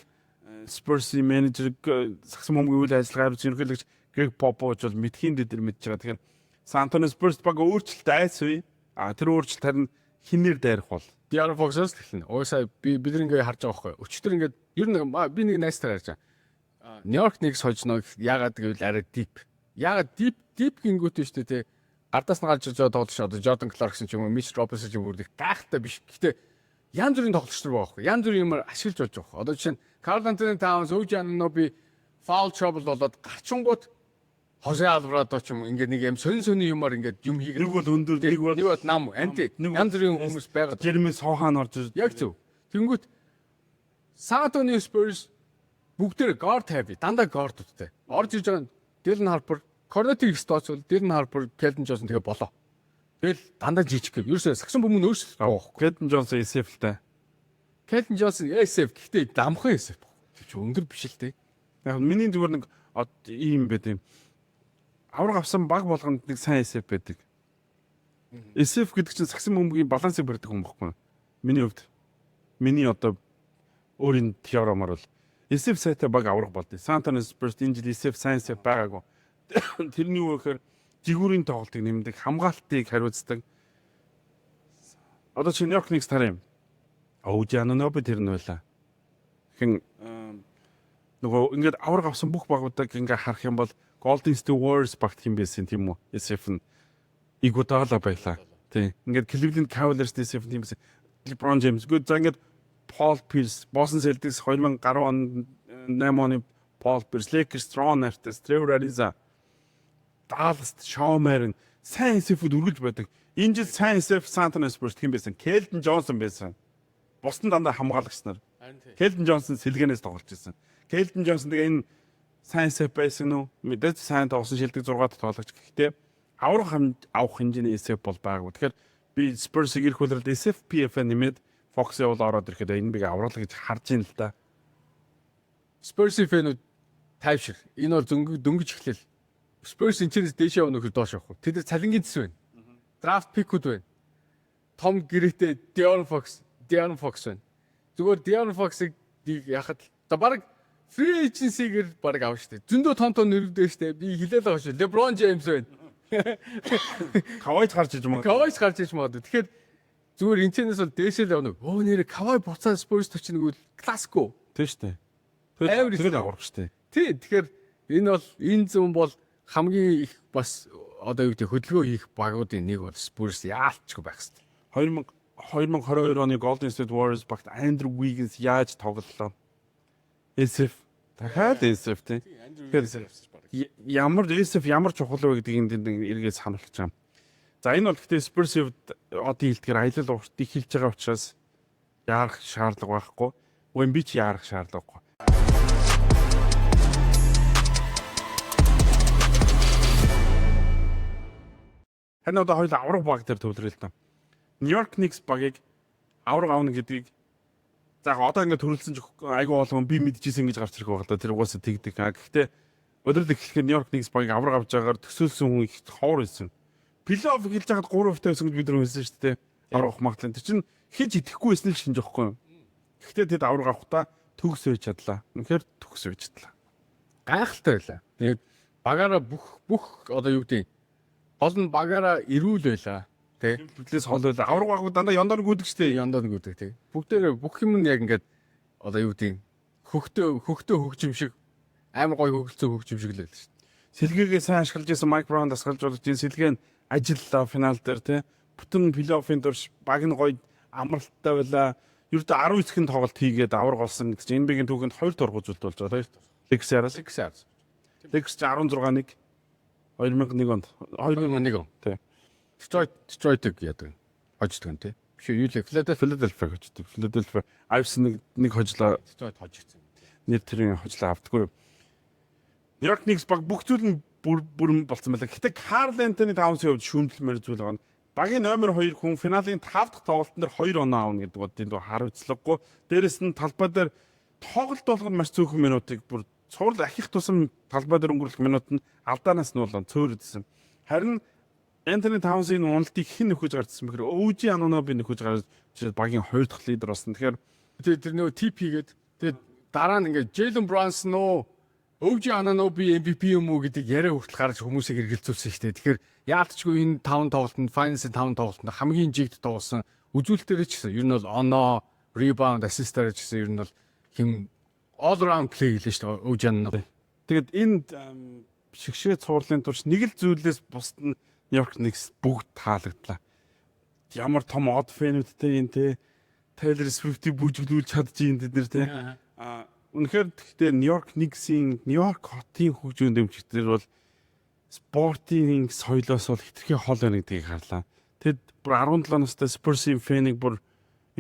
Spurs-ийн менежер, сагсан бөмбөгийн үйл ажиллагаа хариуцсан ерөнхийлөгч Greg Popovich бол мэдхийн дээр мэдж байгаа. Тэгэхээр San Antonio Spurs баг өөрчлөлт айц үе. А тэр өөрчлөлт харин хинээр дайрах бол? De'Aaron Fox-оос л эхэлнэ. Уусаа би бид нар ингээ харж байгаа байхгүй. Өчигдөр ингээд ер нь би нэг найзтайгаар ярьж байгаа. New York Knicks хожно. Яагаад гэвэл арай deep. Яагаад deep deep гингүүт нь шүү дээ те. Гардаас нь гарч иж байгаа тоглогч одоо Jordan Clarkson ч юм уу, Mitch Robinson ч юм уу их гайхалтай биш. Гэхдээ янз бүрийн тоглогч нар байгаа байхгүй. Янз бүрийн юмар ашиглаж болж байгаа. Одоо жишээ нь Karl Anthony Towns, OG Anunoby foul trouble болоод гарчингууд Хосе Алварадо ч юм ингээд нэг юм сонин сонин юмар ингээд юм хийгээд Нэг бол өндөр, нэг бол нэг бол нам анти нэг бол- янз бүрийн хүмүүс байгаа. Jeremy Sochan орж ирж Яг зөв. Тэнгүүт San Antonio Spurs бүгдээр guard heavy, дандаа guard-уудтай. Орж ирж байгаа нь Dylan Harper, Kornet-ийг тооцвол Dylan Harper, Keldon Johnson тэгээ болоо. Тэгэл дандаа жижиг гэв. Ерөөсөө сагсан бөмбөг нь өөрчлөлт байгаа байхгүй. Keldon Johnson SF-тэй. Keldon Johnson SF гэхдээ дамхан SF. Тэр чи өндөр биш л дээ. Яг миний зүгээр нэг ийм байт юм. Авраг авсан баг болгонд нэг сайн SF байдаг. SF гэдэг чинь сагсан бөмбөгийн балансыг барьдаг хүн байхгүй. Миний хувьд. Миний одоо өөрийн теоремоор бол SF сайтай баг авраг болдог. San Antonio Spurs энэ жил SF сайн SF байгаагүй. Тэрний юу гэхээр жигүүрийн тоглолтыг нэмдэг, хамгаалтыг хариуцдаг. Одоо чи New York Knicks тар юм. OG Anunoby тэр нь байла. Хэн нөгөө ингээд авраг авсан бүх багуудыг ингээ харах юм бол Golden State Warriors багт хэм байсан тийм үү? SF нь Iguodala байлаа. Тийм. Ингээд Cleveland Cavaliers SF тийм байсан. LeBron James. Гөө за ингээд Paul Pierce, Boston Celtics 2010 он 8 оны Paul Pierce, Lakers Ron Artest, Trevor Ariza, Dallas Shawn Marion сайн SF-үүд үргэлж байдаг. Энэ жил сайн SF San Antonio Spurs хэм байсан. Keldon Johnson байсан. Бусдын дандаа хамгаалагч нар. Keldon Johnson сэлгэнээс тоглож ирсэн. Keldon Johnson тэгээ энэ сайн SF байсан уу? Мэдээж сайн тоглосон, шилдэг 6 дахь тоглогч. Гэхдээ аврах авах хэмжээний SF бол байгаагүй. Тэгэхээр би Spurs-ыг ирэх улиралд SF PF нэмээд Fox-ыг бол ороод ирэхэд энэ биг авруулах гэж харж ийн л да. Spurs-ийн fan-үүд тайвшир. Энэ бол зөнгө дөнгөж эхлэл. Spurs энэ чирээс дээшээ явах нөхөр доош явах. Тэд нар цалингийн зэс байна. Draft pick-үүд байна. Том гэрээтэй De'Aaron Fox, De'Aaron Fox байна. Зүгээр De'Aaron Fox-ыг яхад за баг free agency-гээр баг авах штэ. Зөндөө том том нэрвдээ штэ. Би хэлээд байгаа шүү. LeBron James байна. Кавай ч гарч иж магадгүй. Кавай ч гарч иж магадгүй. Тэгэхээр зүгээр энэ чэнэс бол дээшээ л явна. Өө нэрэ Кавай буцаа Spurs очно гэвэл классико. Тийм штэ. Амар Тэр аврах штэ. Тий, тэгэхээр энэ бол энэ зүүн бол хамгийн их бас одоо юу гэдэг хөдөлгөөн хийх багуудын нэг бол Spurs яалтчгүй байх хэрэгтэй. 2022 оны Golden State Warriors багт Andrew Wiggins яаж тоглолоо? SF дахиад SF тий. Тэгэхээр ямар SF ямар чухал вэ гэдгийг энд эргээд сануулж байгаа юм. За, энэ бол гэхдээ Spurs-ийн хувьд одоо хэлдгээр аялал урт эхэлж байгаа учраас яарах шаардлага байхгүй. Wemby ч яарах шаардлагагүй. Харин одоо хоёул авраг баг дээр төвлөрөл та. New York Knicks багийг авраг авна гэдгийг, за яг одоо ингээд төрөлсөн ч айгүй олон би мэдчихсэн гэж гарч ирэх байх л да. Тэр угаасаа тэгдэг. А гэхдээ өдрөл эхлэхээр New York Knicks багийг авраг авч байгаагаар төсөөлсөн хүн их ховор байсан. Плей-офф эхэлж байхад 3% байсан гэж бид нар хэлсэн шүү дээ. Авраг авах магадлал. Тэр чинь хийж идэхгүй байсан л шинж байхгүй юу? Гэхдээ тэд авраг авахдаа төгс байж чадлаа. Үнэхээр төгс байж чадлаа. Гайхалтай байлаа. Тэгээд багаараа бүх одоо юу гэдэг гол нь багаараа эрүүл байлаа. Тэ. Бүтлээс хол байлаа. Авраг багууд дандаа ёндоор гүйдэг шүү дээ. Яндаа гүдэг тий. Бүгдээрээ бүх юм нь яг ингээд одоо юу гэдэг хөгтөө хөгжим шиг, амар гоё хөгөлцөө хөгжим шиг л байлаа шүү дээ. Сэлгээгээ сайн ашиглаж исэн Майк Браун дасгалж болж энэ сэлгээ нь ажиллалаа финал дээр тий. Бүтэн плей-оффын турш баг нь гоё амралттай байлаа. Ердөө 19хэн тоглолт хийгээд авраг болсон гэдэг чинь NBA-гийн түүхэнд 2 тургуу зүйлт болж байгаа. Lakers яраас. Lakers. Lakers 16-1 2001 онд. 2001 он. Тий. Detroit-ыг яадаг. Хождог юм тий. Биш юу лээ, Philadelphia. Philadelphia хождог. Philadelphia Iverson нэг хожлоо. Detroit хожигдсон. Нэр тэрийн хожлоо автдаггүй. New York Knicks баг бүх зүйл нь бүр бүрэн болсон байлаа. Гэтэ Карл Антони Таунсын хувьд шүүмжлэмээр зүйл байгаа нь багийн номер 2 хүн финалийн 5 дахь тоглолтын дээр 2 оноо авна гэдэг бол тэнд хариуцлагагүй. Дээрэс нь талбай дээр тоглолт болгоно маш цөөхөн минутыг бүр цуврал ахих тусам талбай дээр өнгөрөх минут нь алдаанаас нь болон цөөрөдсөн. Харин Антони Таунсын уналтыг хэн нөхөж гарчсан бэхээр OG Anunoby нөхөж гарч ирээд багийн 2 дахь лидер болсон. Тэгэхээр Тэр нөгөө TP гээд тэгээд дараа нь ингээд Jalen Brunson уу, OG Anunoby MVP юм уу гэдэг яриа хүртэл гарч хүмүүсийг эргэлзүүлсэн шүү дээ. Тэгэхээр яалтчгүй энэ 5 тоглолтод, Finals-ын 5 тоглолтод хамгийн жигд тоглосон, үзүүлэлтээрээ ч гэсэн ер нь бол оноо, rebound, assist-аараа ч гэсэн ер нь бол хим all round play гэлээ шүү дээ OG Anunoby. Тэгээд энэ шигшээ цувралын турш нэг л зүйлээс бусд нь New York Knicks бүгд таалагдлаа. Ямар том од fan үүдтэй юм те. Taylor Swift-ийг бүжиглүүлж чадчихээн тэд нар те. А үнэхээр гэхдээ New York Knicks-ийн, New York хотын хөгжүүн дэмжигчдэр бол спортын соёлоос бол хэтэрхий хол байна гэдгийг харлаа. Тэд бүр 17 настай Spurs-ийн fan ийг бүр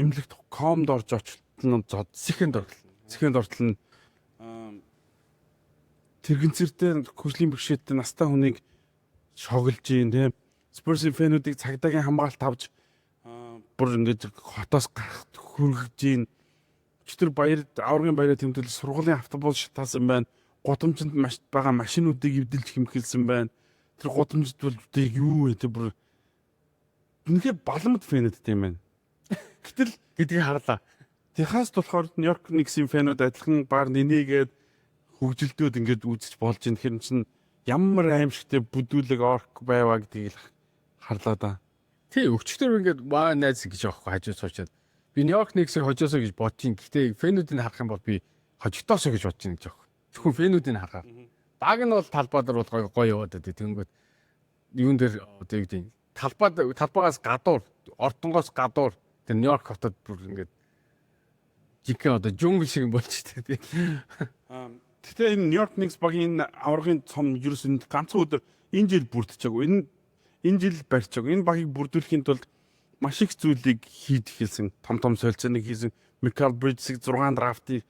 эмнэлэгт комд орж очилтол нь зод Сэхэнд орлоо. Сэхэнд ортол нь тэрэгцэртэй хөгжлийн бэрхшээлтэй настай хүнийг шоглож гин тийм. Spurs-ийн fan үүдийг цагдаагийн хамгаалалт авч бүр ингэж хотоос гарах хүргэж гин. Өчигдөр баяр аваргын баяраа тэмдэглэл сургуулийн автобус шатаасан байна. Гудамжинд маш байгаа машинуудыг эвдэлж хэмхэлсэн байна. Тэр гудамжид бол яг юу вэ, тэр бүр үнэхээр баламд fan үүдтэй юм байна. Гэтэл гэдгийг харлаа. Техаст болохоор Нью Йорк Knicks-ийн fan үүд адилхан бар нэнийгээд хөгжилдөөд ингээд үзэж болж ин. Тэгэхээр чинь ямар аимшигтэй бүдүүлэг орк байваа гэдгийг л харлаа да. Тий, өчигдөр ингээд маа найз гэж аахгүй хажуу суучаад би Нью Йорк Knicks-ийг хожоосоо гэж бодож ин. Гэтэ fan үүдийг харах юм бол би хожигдоосоо гэж бодож ин гэж аахгүй. Зөвхөн fan үүдийг харахаар. Баг нь бол талбай дээр бол гоё гоё яваад байдаг. Тэнгүүт юун дээр одоо юу гэдэг талбайгаас гадуур, ортонгоос гадуур тэр Нью Йорк хотод бүр ингээд жинхэнэ одоо jungle шиг болчихтой тий. Гэтэ энэ Нью Йорк Knicks багийн энэ аваргын цом ерөөс энэ ганцхан өдөр энэ жил бүрдчихэв. Энэ жил барьчихаг. Энэ багийг бүрдүүлэхийн тулд маш их зүйлийг хийж эхэлсэн. Том том солилцооныг хийсэн. Mikal Bridges-ийг 6 драфтыг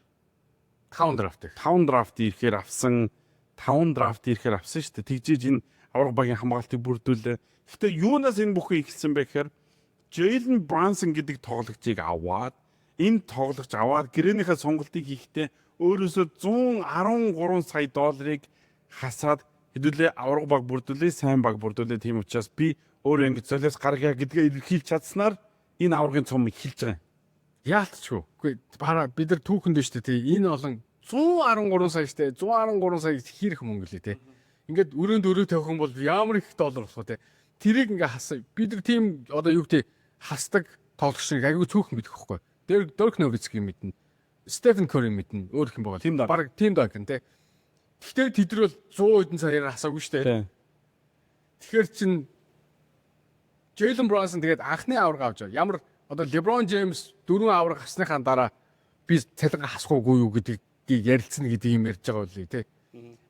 5 драфт. 5 драфт ирэхээр авсан. 5 драфт ирэхээр авсан шүү дээ. Тэгжээж энэ аварга багийн хамгаалтыг бүрдүүлээ. Гэтэ юунаас энэ бүхэн эхэлсэн бэ гэхээр Jalen Brunson гэдэг тоглогчийг аваад, энэ тоглогч аваад гэрээнийхээ сонголтыг хийхдээ өөрөөсөө 113 сая долларыг хасаад хэдүүлээ аварга баг бүрдүүлээ, сайн баг бүрдүүлээ. Тийм учраас би өөрөө ингэж золиос гаргая гэдгээ илэрхийлж чадсанаар энэ аваргын цом эхэлж байгаа юм. Яалтчгүй. Үгүй бараа бид нар түүхэнд шүү дээ тий. Энэ олон 113 сая шүү дээ. 113 сая гэж хэр их мөнгө лээ тий. Ингээд өрөөнд өрөө тавих юм бол ямар их доллар болох вэ тий. Тэрийг ингээ хасаа. Бид нар тийм одоо юу гэдэг хасдаг тоглогч нарыг айгүй цөөхөн мэдэх байхгүй. Дээр Дирк Новицки мэднэ. Стефен Кори мэднэ. Өөр их юм байгаа. Тим Данкан. Бараг Тим Данкан тий. Гэхдээ тэд нар бол 100 хэдэн саяар хасаагүй шүү дээ. Тэгэхээр чин Jalen Brunson тэгээд анхны аварга авч байгаа. Ямар одоо LeBron James дөрвөн аварга авсныхаа дараа би цалингаа хасахгүй юу гэдгийг ярилцсан гэдэг юм ярьж байгаа үлээ тий.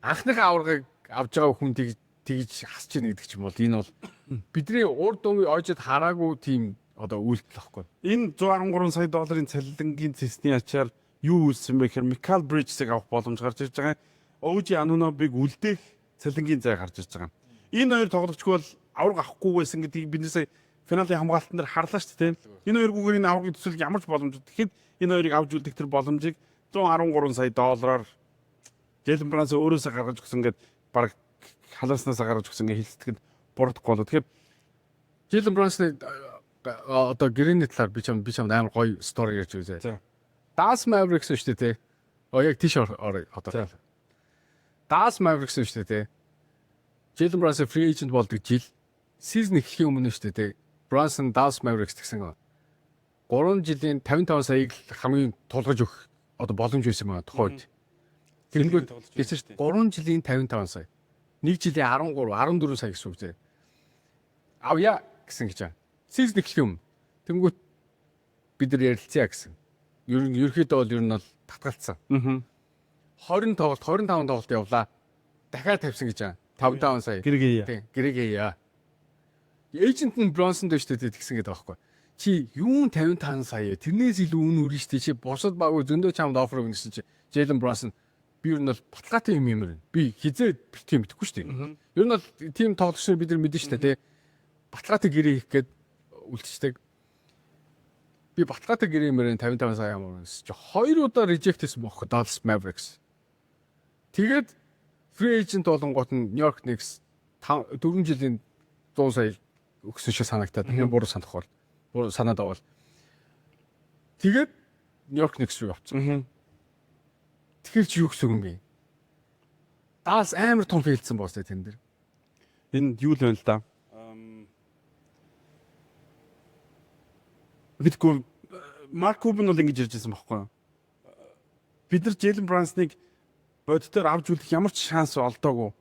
Анхныхаа аваргыг авч байгаа хүн тэгж тэгж хасж ийн гэдэг ч юм бол энэ бол бидний урд өмнө ойжод хараагүй тийм одоо үйлдэл واخгүй. Энэ 113 сая долларын цалингийн цэсний ачаар юу үйлсэн бэ гэхээр Mikal Bridges-ыг авах боломж гарч ирж байгаа. OG Anunoby-г үлдээх цалингийн зай гарч ирж байгаа. Энэ хоёр тоглогчгүй бол аварга авахгүй байсан гэдгийг бид нээсээ финалийн хамгаалтан дээр харлаа шүү дээ. Энэ хоёргүйгээр энэ аваргын төсөл ямар ч боломж. Тэгэхэд энэ хоёрыг авч үлдэх тэр боломжийг 113 сая доллараар Jalen Brunson өөрөөсөө гаргаж өгсөн гээд баг халааснасаа гаргаж өгсөн гэж хэлцэхэд буруудахгүй болоо. Тэгэхээр Jalen Brunson-ы одоо гэрээний талаар би чамд амар гоё story ярьж үзье. За. Dallas Mavericks шүү дээ тий. Оо, яг тийш орё одоо. Dallas Mavericks шүү дээ тий. Jalen Brunson free agent болдог жил, season эхлэхийн өмнө шүү дээ тий. Brunson Dallas Mavericks гэсэн 3 жилийн 55 саяыг л хамгийн тулгаж өгөх одоо боломж байсан байгаа тухайн үед. Тэгэнгүүт гэсэн шүү дээ. 3 жилийн 55 сая. 1 жилийн 13 14 сая гэсэн үг зэ. Авъя гэсэн гэж байгаа. Season эхлэхийн өмнө. Тэнгүүт бид нар ярилцъя гэсэн. Ер нь ерөөхдөө бол ер нь бол татгалцсан. 20 тоглолт, 25 тоглолт явлаа. Дахиад тавьсан гэж байгаа. 55 сая. Гэргээ. Тийм, гэрээгээ. Agent нь Бронсон дэвш дээ тэгсэн гэдэг байхгүй. Чи юун 55 сая, тэрнээс илүү үн үрнэ штэ, чи бусад баггүй зөндөө чамд offer өгнө гэсэн чи Jalen Brunson би ер нь бол баталгаатай юм юм. Би хизээ тийм мэдэхгүй штэ. Ер нь бол тийм тоглогч нар бид нар мэднэ штэ, тий. Баталгаатай гэрээ хийх гээд үлдчихдэг. Би баталгаатай гэрээ мөрөн 55 сая ямар гэсэн чи хоёр удаа reject хийсэн бохоо Dallas Mavericks. Тэгээд free agent болонгууд нь New York Knicks 4 жилийн 100 сая өгсөн шиг санагтаад, энэ буруу санах бол буруу санаад авал. Тэгээд New York Knicks руу явцсан. Тэгэхээр чи юу гэсэн юм бэ? Dallas амар том fail дсэн боос тэн дээр. Энэ юу л байна л да. Мэдгүй, Марк Кубен бол ингэж ярьж байсан байхгүй юу? Бид нар Jalen Brunson-ыг боддоор авч үлдэх ямар ч шанс олдоогүй.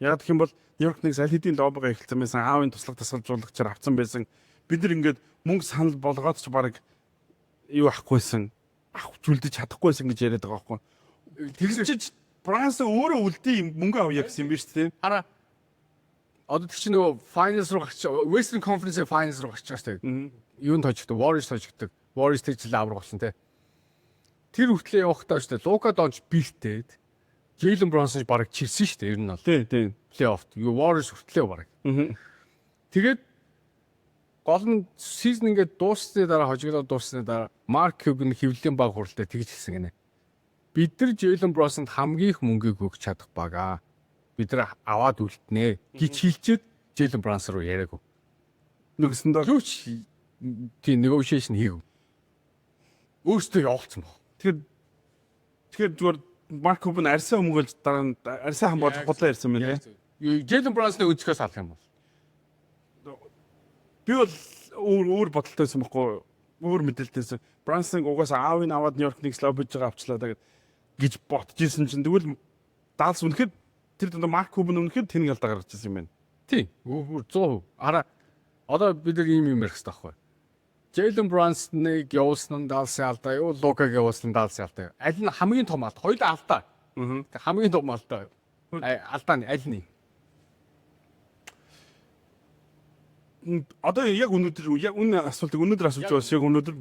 Яг гэх юм бол New York Knicks аль хэдийн лоббигоо эхэлсэн байсан. Аавын туслах дасгалжуулагчаар авцсан байсан. Бид нар ингээд мөнгө санал болгоод ч баг юу авахгүйсэн. Авч үлдэж чадахгүйсэн гэж яриад байгаа байхгүй юу? Тэгсэн чи Брансон өөрөө үлдээ, мөнгө авъя гэсэн юм биш үү? Хараа, одоо тэр чинь нөгөө finals руу гарч, Western Conference-ийн finals руу гарч байгаа шүү дээ. Юунд хожигддог? Warriors хожигддог. Warriors тэр жил авраг болсон те. Тэр хүртлээ явахдаа шүү дээ. Лука Донч бэлтээд Jalen Brunson бараг чирсэн шүү дээ. Ер нь бол Тий, тий. плей-офф. Юу, Warriors хүртлээ бараг. Тэгээд гол нь season ингээд дууссаны дараа, хожигдоод дууссаны дараа Mark Cuban хэвлэлийн баг хурлаа тэгж хэлсэн гинэ. Бид нар Jalen Brunson-д хамгийн их мөнгийг өгч чадах баг. Бид нар аваад үлднэ гэж хэлчихэд Jalen Brunson руу яриаггүй. Нөгсөндөө Юу ч тийм negotiation хийгээгүй. Өөртөө явуулсан баг. Тэгэхээр зүгээр Марк Кубен арьсаа өмгөөлж, дараа нь арьсаа хамгаалж худлаа ярьсан юм байна. Jalen Brunson-ы өнцгөөс алах юм бол. Би бол өөр өөр бодолтой байсан байхгүй, өөр мэдээлэлтэйсэн. Брансон угаасаа аавыг аваад Нью-Йорк Knicks лоббиж байгаа авчлаа да гэж бодож исэн чинь тэгвэл Даллас үнэхээр тэр дундаа Марк Кубен үнэхээр тэнэг алдаа гаргаж ирсэн юм байна. Тийм. Бүр 100%. Ара, одоо бид нар ийм юм ярих хэрэгтэй байхгүй. Jalen Brunson-ыг явуулсан нь Dallas-ын алдаа юу, Лукаг явуулсан нь Dallas-ын алдаа юу? Аль нь хамгийн том алдаа? Хоёулаа алдаа. Хамгийн том алдаа. Алдаа нь аль нь? Одоо яг өнөөдөр яг үнэ асуултыг өнөөдөр асууж байгаа бас яг өнөөдөр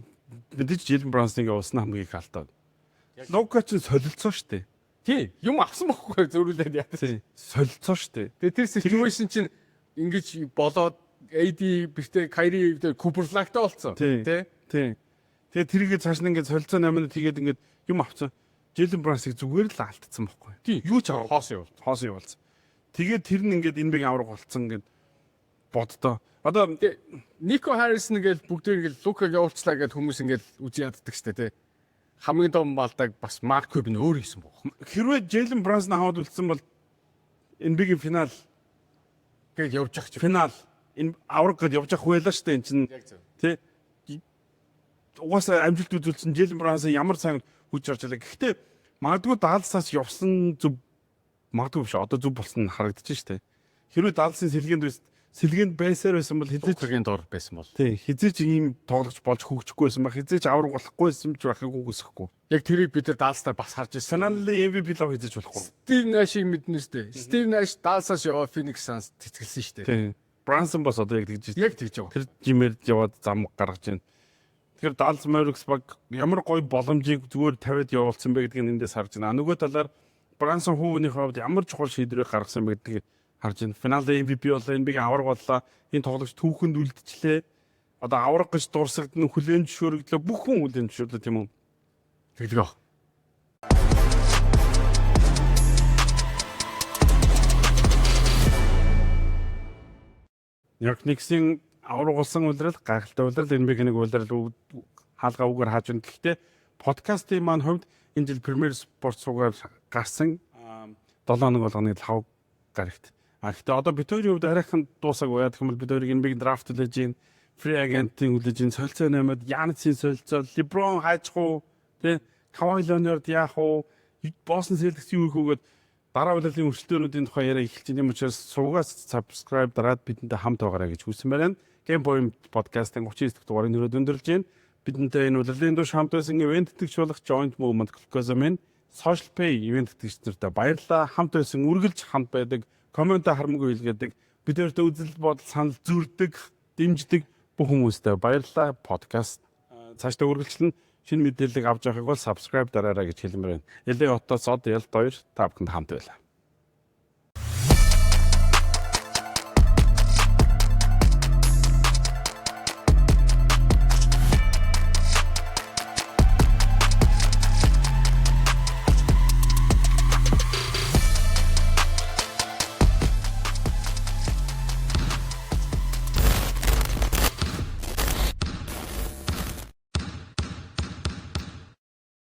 мэдээж Jalen Brunson-ыг явуулсан нь хамгийн их алдаа. Лука ч солилцоо шүү дээ. Тий, юм авсан бохгүй зөрүүлээд яа. Тий. Солилцоо шүү дээ. Тэгээ тэр situation чинь ингэж болоод AD бэртээ Kyrie дээр Cooper Flag-тай болцсон. Тий. Тэ? Тий. Тэгээ тэрийгээ цааш нь ингээд солилцоо 8 тэгээд ингээд юм авцсан. Jalen Brunson-ыг зүгээр л алдсан бохгүй. Тий. Юу ч аваа. Хоос явуул. Хоос явуулсан. Тэгээд тэр нь ингээд энэ биг авраг болцсон гэд боддоо. Одоо Тэгээ Нико Харрисон ингээл бүгдээр ингээл Лукаг явуулчлаа гэд хүмүүс ингээл үзий яддаг штэ тий. Хамгийн том алдааг бас Марк Кубен өөр хийсэн баг. Хэрвээ Jalen Brunson аваад үлдсэн бол NBA-ийн финал Гээд явж явах чи. Финал энэ авраг гэд явж явах байлаа штэ энэ чинь. Яг зөв. Тэ. Угаасаа амжилт үзүүлсэн Jalen Brunson ямар сайн хүч орж байлаа. Гэхдээ магадгүй Далласаас явсан зөв, магадгүй биш, одоо зөв болсон нь харагдаж штэ. Хэрвээ Далласын сэлгээнд Сэлгээнд байсаар байсан бол хэзээ ч Цэцгийн дор байсан бол. тий хэзээ ч ийм тоглогч болж хөгжихгүй байсан ба хэзээ ч авраг болохгүй байсан ч байхыг үгүйсэхгүй. Яг тэрийг бид нар Далластай бас харж ирсэн. Финалийн MVP лав хэзээ ч болохгүй. Стив Нашийг мэднэ шүү дээ. Стив Наш Далласаас яваа Phoenix Suns тэтгэлсэн шүү дээ. Тий. Брансон бас одоо яг тэгж Яг тэгж байгаа. тэр жимээр яваад зам гаргаж байна. Тэгэхээр Dallas Mavericks баг ямар гоё боломжийг зүгээр тавиад явуулсан бэ гэдгийг эндээс харж байна. Нөгөө талаар Брансон хүүний хувьд ямар чухал шийдвэрийг гаргасан бэ гэдгийг харж байна. Финалын MVP боллоо, NBA-ийн аварга боллоо. Энэ тоглогч түүхэнд үлдчихлээ. Одоо аварга гэж дурсагдана, хүлээн зөвшөөрөгдлөө, бүх хүн хүлээн зөвшөөрлөө тийм үү? Тэглэг. New York Knicks-ийн аварга болсон улирал гайхалтай улирал NBA-ийн нэг улирал хаалга үгээр хааж байна. Гэхдээ подкастын маань хувьд энэ жил Premier Sports суугаар гарсан 7 хоног болгоны лав гарагт. А гэхдээ одоо бид хоёрын хувьд арайхан дуусаагүй. Яг гэвэл бид хоёрыг NBA драфт хүлээж байна. Free agent-ийн хүлээж байна. Солилцоо нэмээд Giannis-ийн солилцоо, LeBron хайчих уу, тэ Kawhi Leonard яах уу, Boston Celtics юу их өгөөд дараа улирлын өрсөлдөөнүүдийн тухай яриа эхэлж байна. Тийм учраас сувгаас subscribe дараад бидэнтэй хамт байгаарай гэж хүсэн байна. Game Point podcast-ын 39 дахь дугаарыг нөрөөд өндөрлж байна. Бидэнтэй энэ улирлын турш хамт байсан ивээн тэтгэгч болох Joint Movement Glucosamine, Social Pay ивээн тэтгэгч нартай баярлалаа. Хамт байсан, үргэлж хамт байдаг, коммент харамгүй илгээдэг, бид хоёртой үзэл бодол санал зүрдэг, дэмждэг бүх хүмүүстээ баярлалаа. Подкаст цаашдаа үргэлжлэн шинэ мэдээллийг авч явахыг бол subscribe дараарай гэж хэлмээр байна. LA хотоос од ялт хоёр та бүхэнд хамт байлаа.